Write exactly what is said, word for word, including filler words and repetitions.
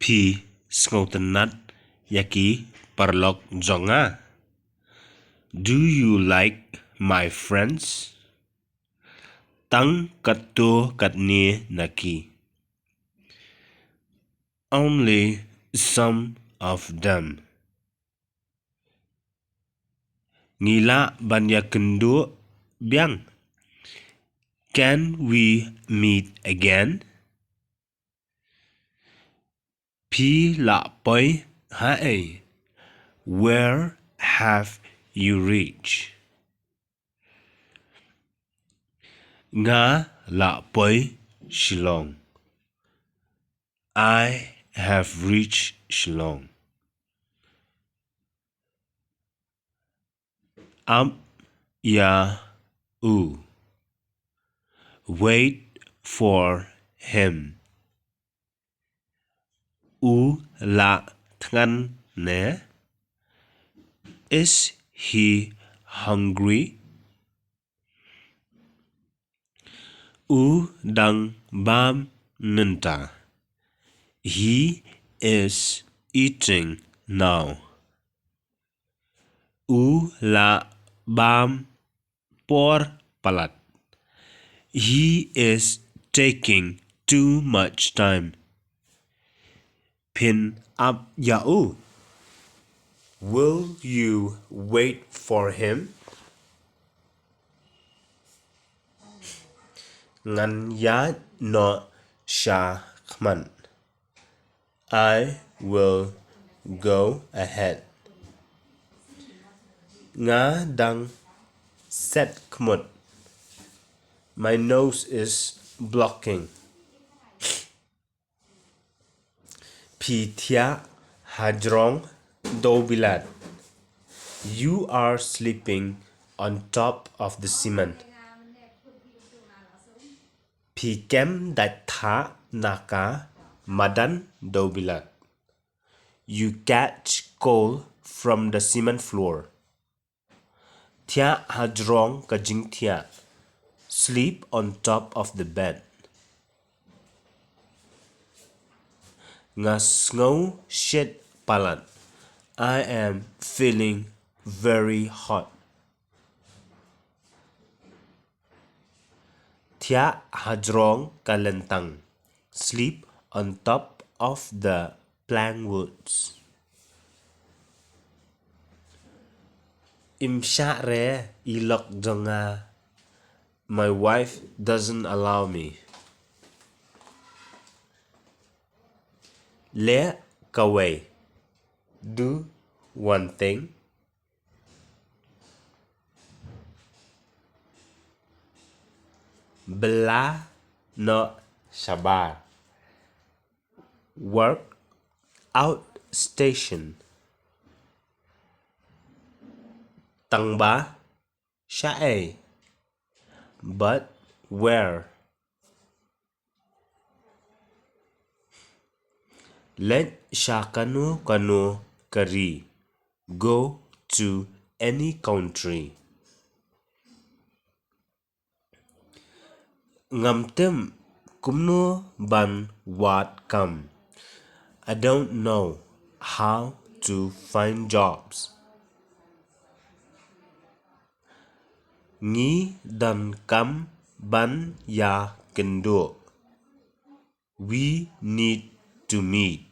Phi sngewtynnat ïa ki paralok jong nga? Do you like my friends? Tang katto katne na ki. Only some of them. Ngi lah ban ïakynduh biang? Can we meet again? Phi la poi haei? Where have you reached? Nga la poi Shillong. I have reached Shillong. Ap ïa u. Wait for him. U la thngan ne? Is he hungry? U dang bam mynta. He is eating now. U la bam por palat. He is taking too much time. Phin ap ïa u? Will you wait for him? Ngan ïaid noh shakhmat. I will go ahead. Nga dang set khmut. My nose is blocking. Phi thiah hajrong dewbilat. You are sleeping on top of the cement. Phi kem dait thah na ka madan dewbilat. You catch cold from the cement floor. Thiah hajrong ka jingthiah. Sleep on top of the bed. Nga sngew shit palat. I am feeling very hot. Thiah hajrong ka lyntang. Sleep on top of the plankwoods. Im shah re i lok jong nga. My wife doesn't allow me. Leh kawei. Do one thing. Bylla noh shabar. Work outstation. Tangba shaei? But where? Leit sha kano kano ka ri. Go to any country. Ngam tip kumno ban wad kam. I don't know how to find jobs. Ngi donkam ban ïakynduh. We need to meet.